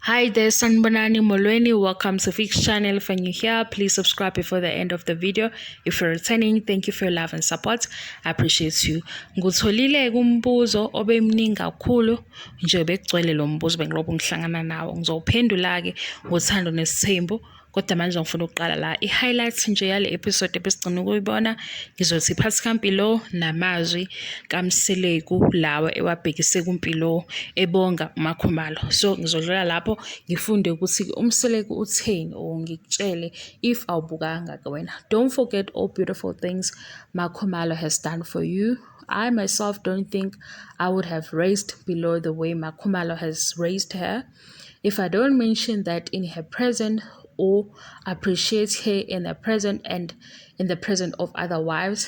Hi there, Sanibonani Molweni. Welcome to Fix Channel. If you're new here, please subscribe before the end of the video. If you're returning, thank you for your love and support. I appreciate you. Ngutholile kumbuzo obemningi kakhulu nje bekugcwele lo mbuzo bengilobu ngihlangana nawo. Ngizowuphendula-ke ngothando nesithembu. Kodwa manje ngifuna ukuqala la i-highlight nje yale episode ebesigcina ukuyibona ngizothi phathi kaMpilo namazwi kaMseleku lawa ewabhekise kuMpilo ebonga uMakhumalo. So ngizodlula lapho ngifunde ukuthi uMseleku utheni or ngikutshele if awubukanga ke wena. Don't forget all beautiful things Makhumalo has done for you. I myself don't think I would have raised below the way Makhumalo has raised her. If I don't mention that in her presence or appreciate her in the present and in the presence of other wives,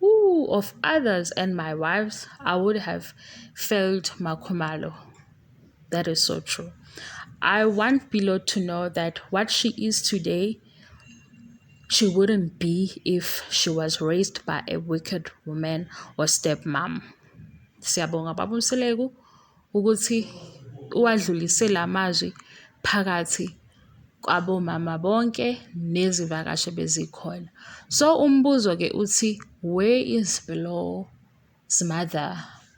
ooh, of others and my wives, I would have failed Makhumalo. That is so true. I want Bilo to know that what she is today, she wouldn't be if she was raised by a wicked woman or stepmom. Siyabonga baba uMseleku ukuthi uwadlulise la mazwi phakathi kwabomama bonke nezivakashi ebezikhona. So umbuzo-ke uthi where is Mpilo's mother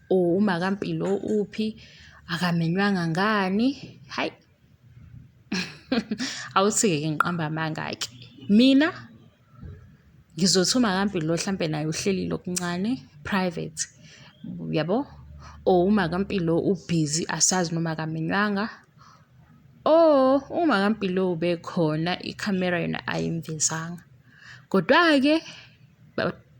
or umakaMpilo uphi akamenywanga ngani? Hayi awuthi-ke ngiqamba amanga-ke mina ngizothi umakaMpilo hlampe naye uhleli okuncane private yabo or umakaMpilo ubhizi asazi noma akamenywanga or umakaMpilo ubekhona ikhamera yona ayimvezanga. Kodwa-ke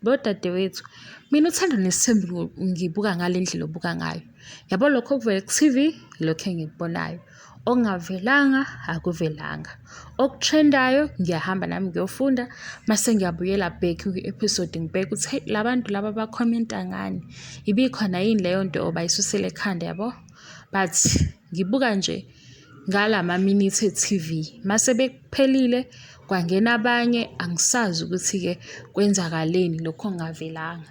bodadewethu mina uthando nesithembu ngibuka ngale ndlela obuka ngayo. Yabo lokho okuvela ku-T_V ilokho engikubonayo. Okungavelanga akuvelanga. Okutrendayo ngiyahamba nami ngiyofunda mase ngiyabuyela back kwi-episode ngibheke ukuthi hey la bantu laba bakhomenta ngani. Ibikhona yini leyo nto or bayisusele ekhanda yabo. But ngibuka nje ngalama minutes e-T_V mase bekuphelile kwangena abanye angisazi ukuthi-ke kwenzakaleni lokho okungavelanga.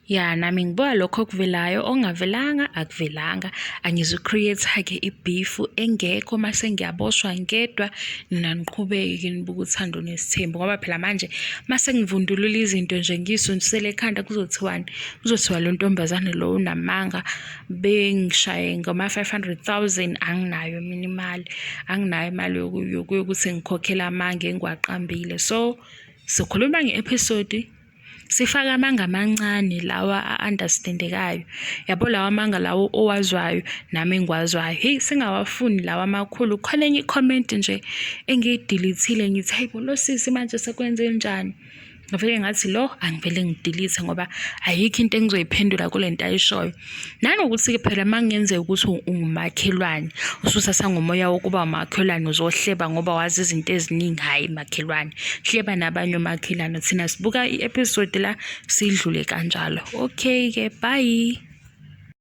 Ya nami ngibuka lokho okuvelayo okungavelanga akuvelanga. Angizu-create-a-ke i-beef engekho mase ngiyaboshwa ngedwa nina niqhubeke-ke nibuke uthando nesithembu ngoba phela manje mase ngivundulula izinto nje ngiyisondisele ekhanda kuzothiwani? Kuzothiwa lo ntombazane lo unamanga bengishaye ngama-500 000 anginayo mina imali, anginayo imali yokuthi ngikhokhele amanga engiwaqambile. So sikhuluma nge-episode sifake amanga amancane lawa a-understand-ekayo. Yabo lawa manga lawo owazwayo nami engiwazwayo. Hheyi singawafuni lawa amakhulu. Khona enye i-comment nje engiyi-delete-ile ngithi hayi bo lo sisi manje sekwenzenjani? Ngavele ngathi lo angivele ngi-delete ngoba ayikho into engizoyiphendula kule nto ayishoyo. Nanokuthi-ke phela uma kungenzeka ukuthi ungumakhelwane usuthatha ngomoya wokuba umakhelwane uzohleba ngoba wazi izinto eziningi, hhayi makhelwane. Hleba nabanye omakhelwane thina sibuka i-episode la sidlule kanjalo. Okay-ke bye.